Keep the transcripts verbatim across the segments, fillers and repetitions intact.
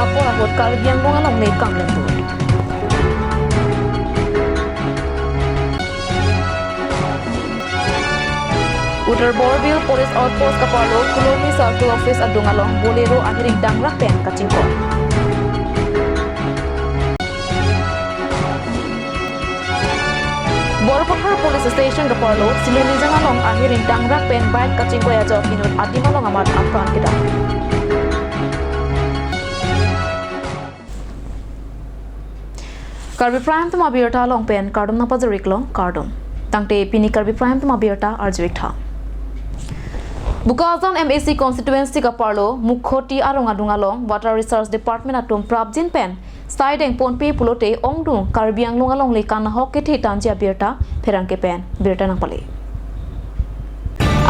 Apor ahut Karbi Anglong alongle kanglemdun. Uttar Borbil Police Outpost kaparlo Khulomi Circle Office adung along Bolero ahiring dangrak pen kachingkoi. Borpathar Police Station kaparlo Silonijang along ahiring dangrak pen bike kachingkoi ajok inut adim along amat apran kedam. Karbi Prime Time abirta along pen kardom nangpajir-iklo, kardom. Tangte pini Karbi Prime Time abirta arju-ik tha. Bokajan M A C constituency kaparlo Mukhoti arong adung along Water Resource Department atum prapjin pen saideng ponpe pulote ongdung Karbi Anglong alongle kangnahok kethe tangji abirta pherangke pen birta nangpale.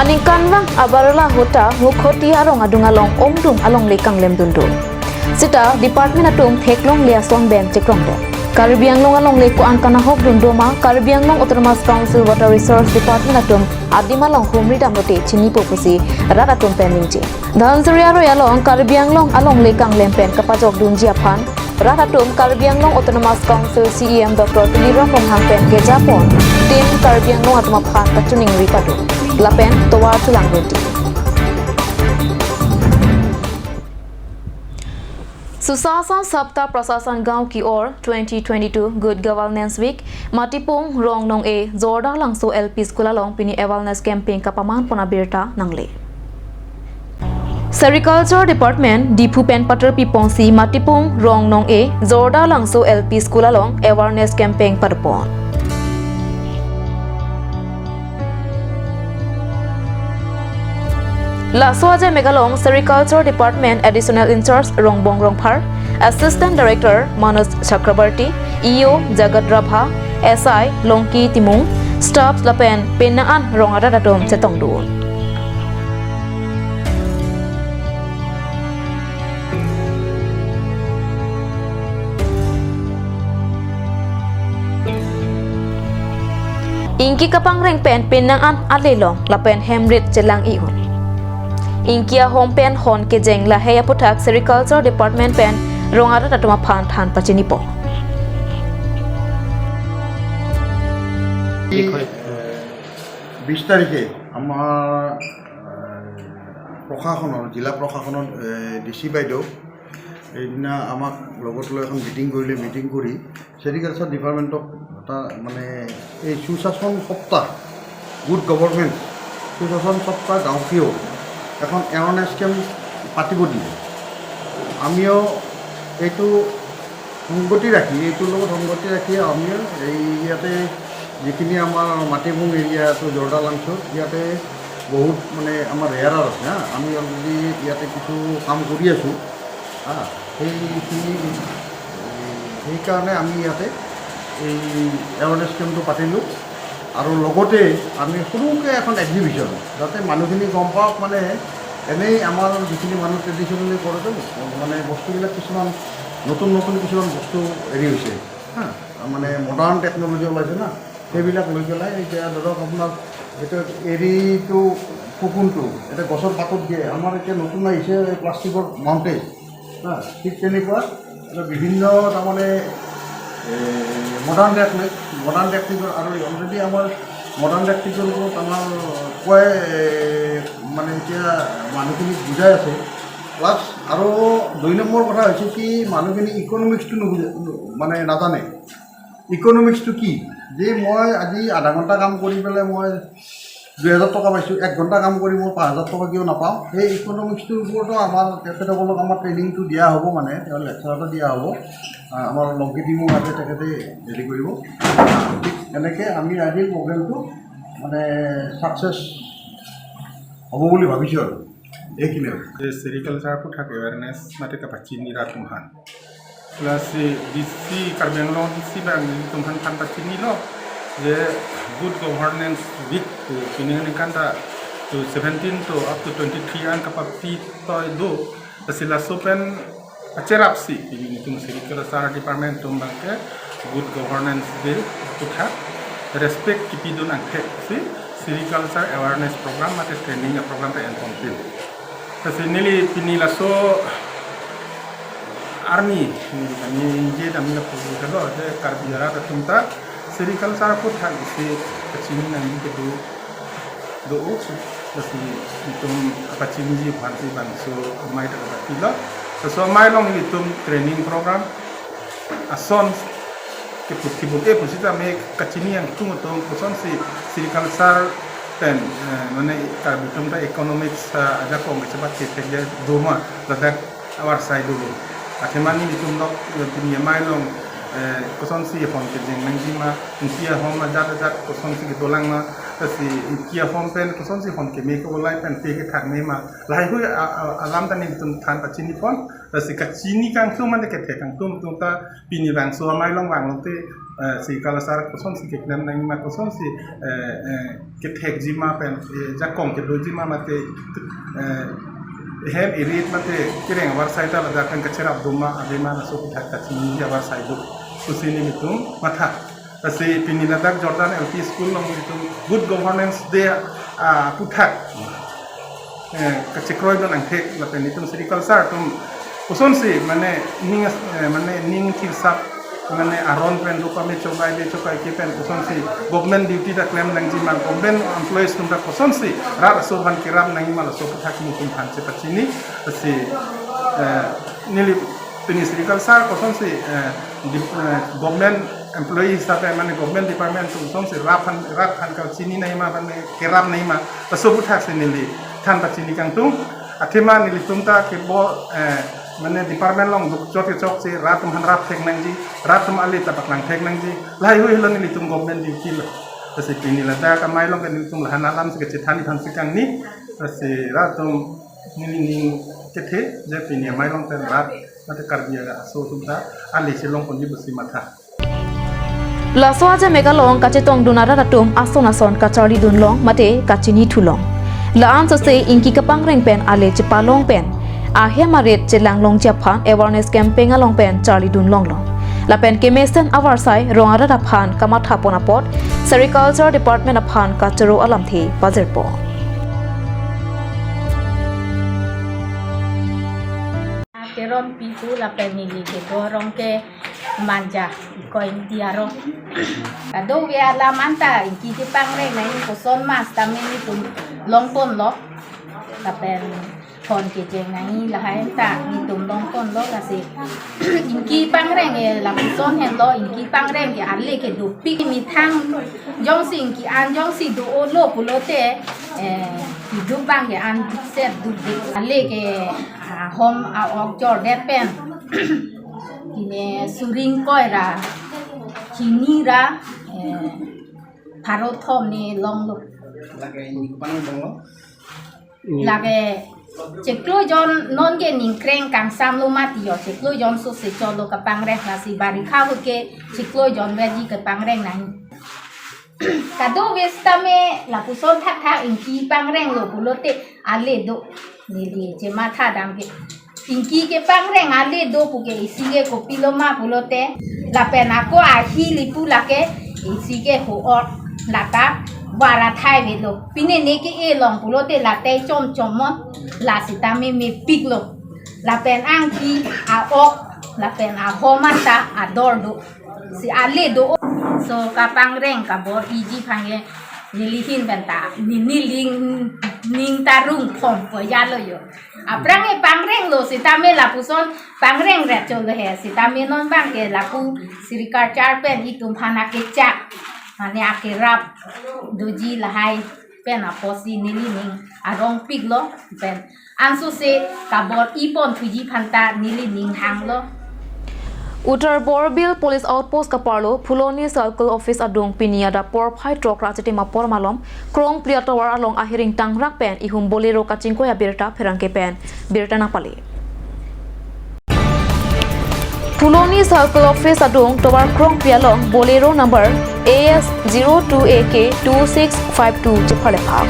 Aningkanvang abarla ahut ta Mukhoti arong adung along ongdung alongle kanglemdun do. Seta department atum theklongle ason pen chekrongdet. Karbi Anglong alongle ko-an kangnahokdun do ma, Karbi Anglong Autonomous Council Water Resource Department atum adim along humri damlote chinipo pusi rat atum pen ningje. Dhansiri aroi along Karbi Anglong alongle kanglem pen kapajokdunji aphan rat atum Karbi Anglong Autonomous Council C E M Doctor Tuliram Ronghang pen kejapon Team Karbi Anglong atum aphan kachiningri pado lapen tovar chelang roti. Sushasan Saptah Prashasan Gaon Ki Or twenty twenty-two Good Governance Week Matipung Rongnong-e Jorda Langso L P School along pini awareness campaign kapaman pon abirta nangle. Sericulture Department, Diphu pen patar piponsi Matipung Rongnong-e Jorda Langso L P School along awareness campaign padopon. Laso ajai mek along Sericulture Department Additional In-charge Rongbong Rongphar, Assistant Director Manoj Chakrabarty, E O Jagat Rabha, S I Longki Timung, staffs lapen penang an rong arat atum chetongdun. Ingki kapangreng pen penang an ale long lapen hemrit chelang-i un. Ingki ahom pen hon kejeng lahei aputhak Sericulture Department pen rong arat atum aphan than pachinipo. কি হয়? বিশ তাৰিখে আমাৰ প্ৰশাসনৰ, জিলা প্ৰশাসনৰ D C বাইদেউ এইদিনা আমাক লগত লৈ এখন মিটিং কৰিলে। মিটিং কৰি চেৰিকালচাৰ ডিপাৰ্টমেণ্টক এটা মানে এই সুশাসন সপ্তাহ, গুড গভৰ্ণমেণ্ট, সুশাসন সপ্তাহ গাঁও কিয় এখন এৱাৰনেছ কেম্প পাতিব দিয়ে। আমিও এইটো সংগতি ৰাখি, এইটোৰ লগত সংগতি ৰাখি আমি এই ইয়াতে যিখিনি আমাৰ মাটিভোং এৰিয়া আছে, জৰ্দা লাংচত, ইয়াতে বহুত মানে আমাৰ ৰেয়াৰাৰ আছে, হা। আমি অলৰেডি ইয়াতে কিছু কাম কৰি আছোঁ, হা। সেইখিনি, সেইকাৰণে আমি ইয়াতে এই এৱাৰনেছ কেম্পটো পাতিলোঁ। আৰু লগতে আমি সৰুকৈ এখন এক্সিবিশ্যন, যাতে মানুহখিনি গম পাওক, মানে এনেই আমাৰ যিখিনি মানুহ ট্ৰেডিশ্যনেলি কৰে, মানে বস্তুবিলাক কিছুমান নতুন নতুন কিছুমান বস্তু হেৰি হৈছে, হা, মানে মডাৰ্ণ টেকন'লজি ওলাইছে না, সেইবিলাক লৈ পেলাই এতিয়া ধৰক আপোনাৰ এইটো এৰীটো, কোকুনটো, এতিয়া গছৰ পাতত দিয়ে, আমাৰ এতিয়া নতুন আহিছে এই প্লাষ্টিকৰ মাউণ্টেজ, হা, ঠিক তেনেকুৱা এটা বিভিন্ন তাৰমানে মডাৰ্ণ টেকনিক, মডাৰ্ণ টেকনিকৰ আৰু অলৰেডি আমাৰ মডাৰ্ণ টেকনিকৰ ওপৰত আমাৰ পুৱাই এ, মানে এতিয়া মানুহখিনিক বুজাই আছে। প্লাছ আৰু দুই নম্বৰ কথা হৈছে কি, মানুহখিনি ইকনমিক্সটো নুবুজে, মানে নাজানে। ইকনমিক্সটো কি? যে মই আজি আধা ঘণ্টা কাম কৰি পেলাই মই দুই হাজাৰ টকা পাইছোঁ, এক ঘণ্টা কাম কৰি মই পাঁচ হাজাৰ টকা কিয় নাপাওঁ? সেই ইকনমিক্সটোৰ ওপৰতো আমাৰ তেখেতসকলক আমাৰ ট্ৰেইনিংটো দিয়া হ'ব, মানে তেওঁ লেকচাৰ এটা দিয়া হ'ব। আ, আমাৰ লংকি টিমো আছে, তেখেতে হেৰি কৰিব। ঠিক এনেকৈ আমি আজিৰ প্ৰগ্ৰেমটো মানে ছাকচেছ হ'ব বুলি ভাবিছোঁ আৰু। এইখিনিয়ে আৰু। Sericulture aputhak awareness mate kapachini rat atum aphan. Lasi D C, Karbi Anglong D C bang atum aphan than pachinilo je Good Governance Week pu pini aningkan ta tu seventeen to up to twenty-three an kapapitoi do. Lasi laso pen acherapsi pini nelitum Sericulture Department atum abangke Good Governance Day aputhak respect kipidun angthek si Sericulture Awareness Program mate training a-program ta enponpin. Lasi neli pini laso Arni, neli kami inje dam lapu kado, je Karbi arat atum ta sericulture aphuthak isi kachini nangji kedo do-o, lasi itum apachiniji aphansi bangso amei ta kapilo. Laso amei along itum training program ason keputhi buk e pusitame kachini nangtung atum kosonsi sericulture pen, eh, mane Karbi atum ta economics, ah, ajakong kechebat kethek do ma ladak avarsai dolo. Athema nelitum nok, eh, pini amei along, eh, kosonsi hon kejeng nangji ma, ingki ahom ajat ajat kosonsi kedolang ma, lasi ingki ahom pen kosonsi hon keme kebolai pen pe kethak me ma, lahai hui a, a, alam ta nelitum than pachini pon. Lasi kachini kangtum mane kethek kangtum atum ta pini bangso amei along vanglote, eh, sericulture kosonsi keklem nangji ma, kosonsi, eh, eh, kethekji ma pen, eh, jakong kedoji ma mate, eh, hem irit mate kereng avarsai ta ladak pen kacherap do ma ave ma laso aphuthak kachini avarsai do pusi nelitum matha. Lasi pini ladak Jordan L P School along itum good governance day, ah, aphuthak, eh, kachekroidun angthek lapen itum sericulture atum kosonsi mane ning, eh, mane ning thirsap mane aron pen rupa me chobai de chobai ke pen kosonsi government duty ta klem nangji ma, government employees atum ta kosonsi rat aso aphan kerap nangji ma laso aphuthak nelitum aphan chepachini. Lasi, eh, neli pini sericulture kosonsi, eh, di, eh, government employee hisabe mane government department atum kosonsi rat aphan, rat aphan kachini nangji ma mane kerap nangji ma laso aphuthak si neli than pachini kangtung. Athema nelitum ta kebo, eh, mane department along dukchot kechokche rat atum aphan rap thek nangji, rat atum ale ta paklang thek nangji, lahai hui lo nelitum government duty lo. Lasi pini ladak amei along ke nelitum lahan alam si kachethan aphansi kangni, lasi rat atum neli ning kethe je pini amei along pen rat mate Karbi arat aso atum ta ale chelong ponji pusi matha. Laso ajamek along kachetongdun arat atum ason ason kacharlidun long mate kachini thu long. La-an sose ingki kepangreng pen ale chepalong pen ahem arit chelang longji aphan awareness campaign along pen charlidun longlong. Lapen kemesen avarsai rong arat aphan kamatha pon apot sericulture department aphan kachoro alamthe pajirpo. Teron Pipu lapen neli kedo arong ke Manja, Kointi arong. Kadokave alam anta ingki kepangreng nangji koson ma sitame nelitum longponlo. Lapen hon kejeng nangji lahai anta nelitum longponlo lasi. Ingki pangreng ke lapuson henlo, ingki pangreng ke ale ke dopik methang jongsi ingki an jongsi do-olo pulote, eh, hidup abang ke an dukset dukdik. Ale ke, ah, hom a-ok jordet pen. Kine suring koi ra, kini ra, eh, pharo thom ne longlo. Lake ingki kepangreng longlo. Lake chiklo jon non ke ningkreng kangsamlo mati yo, chiklo jon sose cholo kepangreng lasi barikha ahut ke chiklo jon veji kepangreng nangji. Kadokave sitame lapuson thakthak ingki pangrenglo pulote ale do. Neli chematha dam ke ingki kepangreng ale do pu ke isi ke kopilo ma pulote, lapen ako ahi lipu lake isi ke ho-or lata vara thai velo. Pine ne ke-e long pulote late chom chom mon, la sitame mepiklo. Lapen angki a-ok lapen ahom anta ador do. Si ale do. So kapangreng kabor-iji aphan ke neli ahin pen ta, ne, nening, ning ta rung phom po ya lo yo. Aphrang ke pangrenglo sitame lapuson pangreng ret cholo he sitame non abang ke lapu sericulture pen itum aphan akechak mane akerap doji lahai pen apotsi neli ning arong piklo pen ansose kabor-i pon thuji aphan ta neli ning hanglo. Uttar Borbil Police Outpost kaparlo Phuloni Circle Office adung pini adap porphai throk ra chitim apor malom Krongpri atovar along ahiring tangrak pen ihum Bolero kachingkoi abirta pherangke pen birta nangpale. Phuloni Circle Office adung tovar Krongpri along Bolero number A S zero two A K two six five two chepharle phak.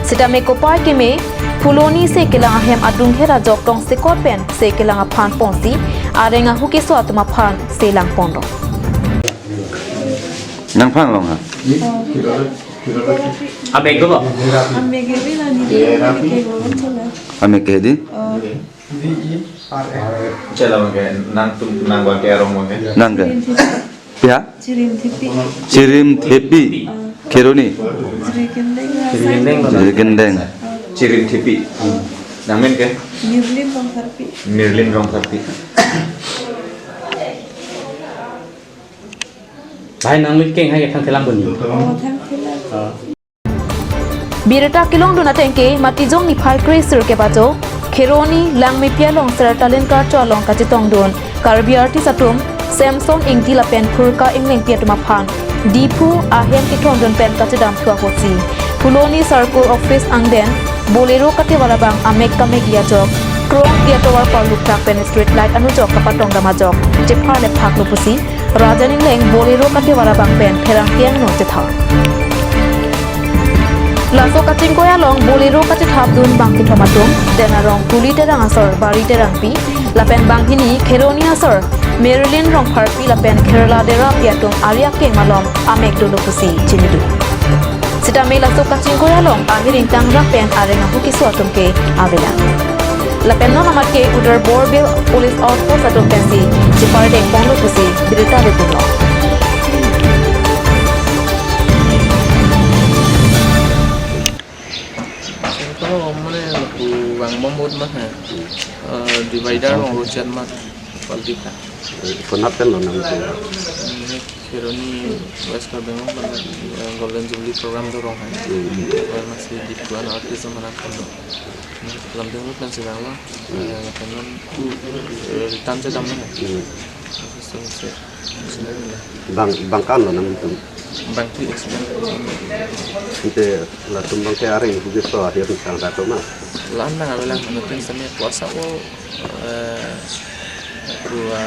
Sitame kopai keme Phuloni se kelang ahem adungher ajok tongsekot pen se kelang aphan ponsi areng ahu keso atum aphan selang ponlo. Nangphan long ha? Abeg ko ba? Abeg ko ba? Abeg ko ba? Abeg ko ba? V E R A. Chala bangke, nangtum nang bangke arong bangke. Nang ke? Chirim Thepi. Ya? Chirim Thepi. Chirim Thepi. Ah. Kheroni. Jirikindeng. Jirikindeng. Jirikindeng. Ah. Chirim Thepi. Nangmen ke? Mirlin Rongtharpi. Mirlin Rongtharpi. Bhai nang mit keng hai ke thangthelang boni. Oh, thangthelang. Ah. Birta kelongdun ateng ke Matijong niphai kre-sirkep ajo, Kheroni Langmepi along Sertalin karcho along kachetongdun Karbi artist atum Samson Ingti lapen Phurka Englengpi atum aphan Diphu ahem kethondun pen kachedamthu ahutsi Phuloni Circle Office angdeng Bolero katevar abang amek kamegi ajok, krongpi atovar parlukthak pen street light anujok kapatongdam ajok chepharlephaklo pusi Rajan Engleng Bolero katevar abang pen pherangke angno chetha. Laso kachingkoi along Bolero kachethapdun bangkethom atum, Denarong Kuli Terang asor Bari Terangpi, lapen banghini Kheroni asor Marilyn Rongpharpi lapen Kherla Derapi atum ari akeng malom amek dolo pusi chinidun. Sitame laso kachingkoi along ahir ingtangrak pen areng ahu keso atum ke avelang. Lapen non amat ke Uttar Borbil Police Outpost atum pensi chepardengponlo pusi birta ledunlo. Singkolo mane lapu vangbom bot mah hai. Eh, divider rong rochan mah. Quality ta. Konat kan lo nang tu. Ini Kheroni West Karbi Anglong pen, eh, Golden Jubilee program do rong hai. Hmm. Eh, masih di tuan artis mana kondo. Lamdeng lu kan sedang lo. Hmm. Eh, kan non, eh, return chetong hai. Hmm. Terus terus, eh, Bang, bang kan lo nang itu. Bang ti accident. Ante latum bangke areng ahu keso ahir ingtangrak lo ma. Lan nang avelang, nuttin sami kuasa ko, eh, dua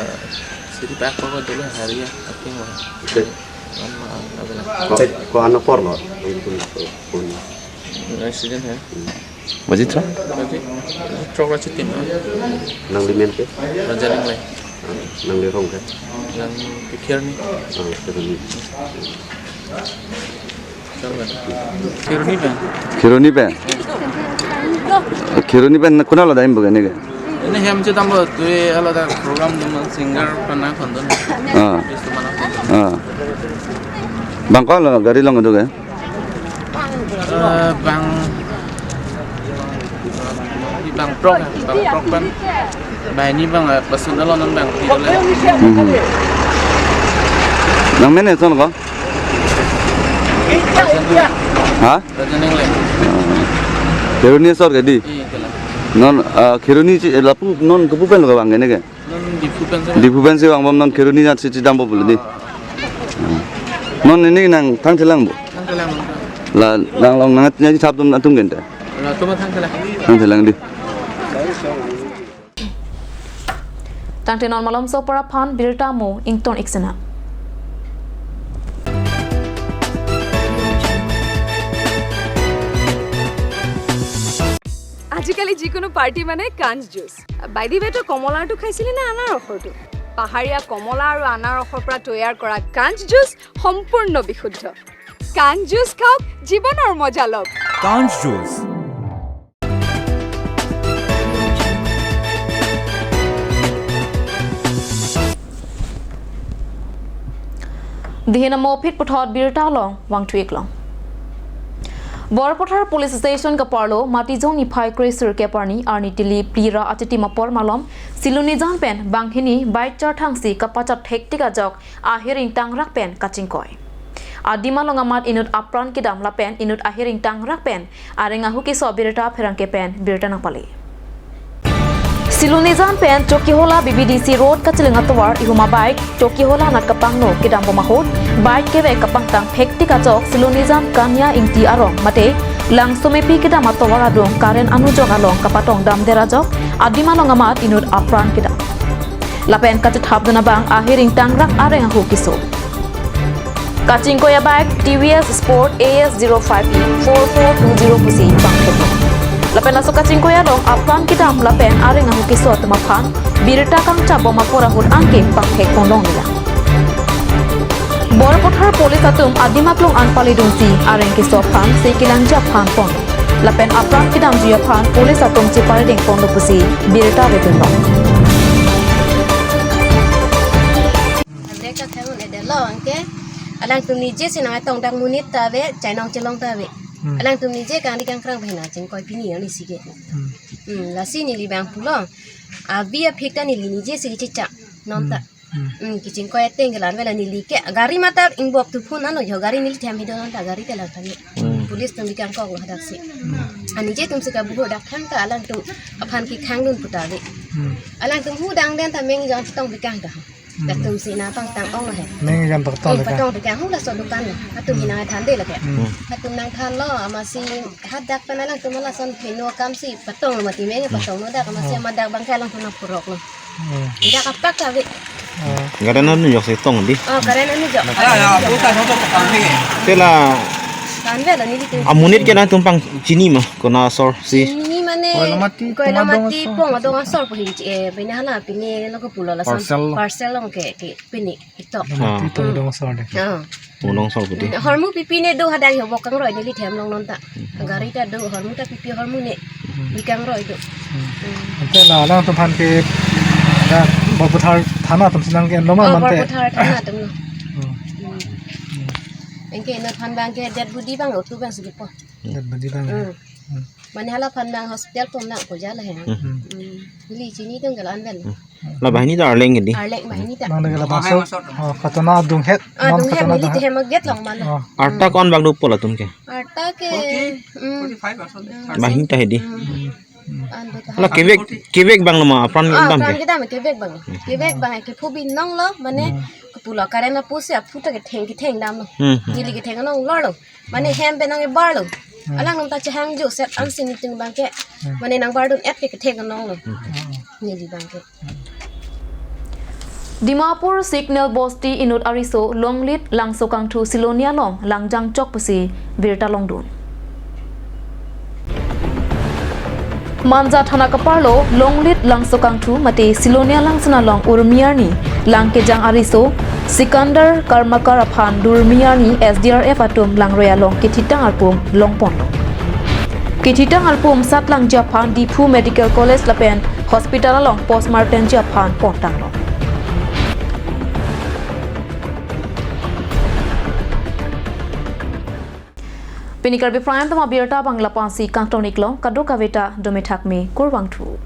siri pak ko dulu hari ya, tapi wah. Oke. Lan ma avelang. Ko, ko ano apor lo? Itu pun. Accident hai. Hmm. Baji throk? Baji throk ra chitin, ah. Nangli men ke? Rajan Engleng. Nangli rong ke? Langmepi Kheroni. Ah, Kheroni. Chalo, kan? Kheroni pen. Kheroni pen? Kheroni pen konat lo dam bangke ne ke? Ini hem chetong bom tu, eh, hala ta program dun, singer pen nangkondun. Ah. Artist pen nangkondun. Ah. Bang ko-an lo gari along kedo ke? Eh, bang, bang throk, bang throk pen. Bang ini bang, eh, personal lo non bang, di dole. Mhm. Nangmen eson ko? Ha? Rajan Engleng. Ah. Kheroni asor ke di? Iya, kelang. Non, eh, Kheroni chi-, lapu non kopu pen lo ke bang ke ne ke? Non Diphu pen si. Diphu pen si vangbom, non Kheroni nat si chedam bom pulo di. Ah. Non ini nangthangthelang bom. Thangthelang bom. La nang along nangchethapdun atum ke ante. Latum thangthelang. Thangthelang di. Tangte non malomso apor aphan birta mo ington ik sena. আজিকালি যিকোনো পাৰ্টি মানে কাঞ্চ juice. By the ৱে, তই কমলাৰটো খাইছিলি নে আনাৰসৰটো? পাহাৰীয়া কমলা আৰু আনাৰসৰ পৰা তৈয়াৰ কৰা কাঞ্চ জুচ সম্পূৰ্ণ বিশুদ্ধ। কাঞ্চ জুচ খাওক, জীৱনৰ মজা লওক। কাঞ্চ juice. Dihina mo phit puthot birta along vangthu ik long. Borpathar Police Station kaparlo Matijong niphai kre-sirkep arni arni tili phli ra achitim apor malom Silonijan pen banghini bike charthangsi kapachat thektik ajok ahir ingtangrak pen kachingkoi. Adim along amat inut apran kedam lapen inut ahir ingtangrak pen areng ahu keso abirta pherangke pen birta nangpale. Silonijan pen Chokihola B B D C road kachiling atovar ihum abike Chokihola anat kapangno kedam bom ahut, bike kevek kapangtang thektik ajok Silonijan Kanya Ingti arong mate Langsomepi kedam atovar adung current anujok along kapatongdam der ajok adim along amat inut apran kedam. Lapen kachethapdun abang ahir ingtangrak areng ahu keso. Kachingkoi abike T V S Sport A S zero five E four four two zero pusi pangthek. Lapen laso kachingkoi along apran kedam lapen areng ahu keso atum aphan birta kangchap bom apor ahut anke pangthek ponlong nila. Borpathar Police atum adim aklong an paledunsi areng keso aphan si kelang jap phan pon. lapen apran kedamji aphan police atum cheparideng ponlo pusi birta avedunlo. Abrek ta thangun edelo anke alangtum nije si nangtong dak monit ta ave, chainong chelong ta ave. Hmm. Alangtum nije kangri kangkrang pen nangchingkoi pini ani sige. Hmm. Hmm, lasi neli bang pulo. Avi aphik ta neli nije si chechak non ta. Hmm. Hmm, kachingkoi ateng ke la-an ave la neli ke gari mata ingbop tu phun ano jo gari neli them hido non ta gari ke la tani. Hmm. Police atum bikang kok lo hadak si. Hmm. Anije atum si kabuho dak thang ta alangtum aphan kekhangdun pu ta ave. Hmm. Alangtum hu dang den ta meng jong tong bikang ta. Hmm. Latum si nangpangtang ong he. Meng jong patong Hmm, bikang. Patong bikang hu laso dukan lo. Atum Hmm. hinang than de lake. Hmm. Atum nangthanlo amatsi hadak pen alangtum lason pheno akam si patong mati meng Hmm. patong lo dak amatsi Hmm. amat dak bang ke alangtum nangpurok lo. Hmm. Dak apak ta ave. Hmm. Gari nang nujok si tong di. Oh, gari nang nujok. Ya, ya, buka soto petang ni. Te la Kan ave lo neli tu. Amonit ke nangtum pangchini ma kona asor si. Chini mane Koilamati, Koilamati Pong Adong asor. Pong Adong asor pu hin eh pine hala pine lo ko pulo lason. Parcel. Parcel long ke ke pine ito. Koilamati Ah. Pong Adong asor de. Ah. Pong Adong asor pu di. Hormu pipi ne do hadak yo bokang roi neli them long non ta. Hmm. Gari ta do hormu ta pipi hormu ne. Hmm. Bikang roi do. Hmm. Hmm. Ante la alangtum aphan ke ya Borpathar thana atum si nangke-enlo ma Oh, mante. Borpathar thana atum lo. Hmm. Hmm. Hmm. Anke non aphan bang ke dead body bang otu bang si kipo. Dead body bang. Hmm. Hmm. Mane hala aphan bang hospital pon nang ko jala he. Hmm. Hmm. Hmm. Neli chini dong ke la-an ave. Hmm. La banghini ta arleng ke di. Arleng banghini ta. Nang lagi la bangso. Oh, khatona adung het. Ah, non adung het khatona neli adung het. Them gate long mane. Oh. Arta ko-an bang dopo latum ke. Arta ke. Forty, Hmm. forty-five or something. Hmm. Banghini ta he di. Hmm. Hmm. Hmm. An do ta. La kevek kevek bang lo ma apran Ah, dam ke. Apran kedam kevek bang. Hmm. Kevek bang ke phu binong lo mane Hmm. kepulo current apo si aphu ta ketheng ketheng dam lo. Hmm, hmm. Neli ketheng nong lor lo. Mane Hmm. hem pen nang ebar lo. Hmm. Alangtum ta chehang jo set an si nelitum bang ke. Hmm. Mane nang bardun et ke ketheng nong lo. Hmm. Hmm. Neli bang ke. Dimapur Signal Bosti inut ariso Longlit Langsokangthu Silonia along langjang chok pusi birta longdun. Manja thana kaparlo Longlit Langsokangthu mate Silonia langsun along urmi arni lang kejang ariso Sikandar Karmakar aphan durmi arni S D R F atum langroi along kethitang arpum longponlo. Kethitang arpum satlangji aphan Diphu Medical College lapen hospital along postmortemji aphan pontanglo. Pini Karbi Prime Time abirta bang la-an si kangton-iklo, kadokave ta dome thakme, kurvangthu.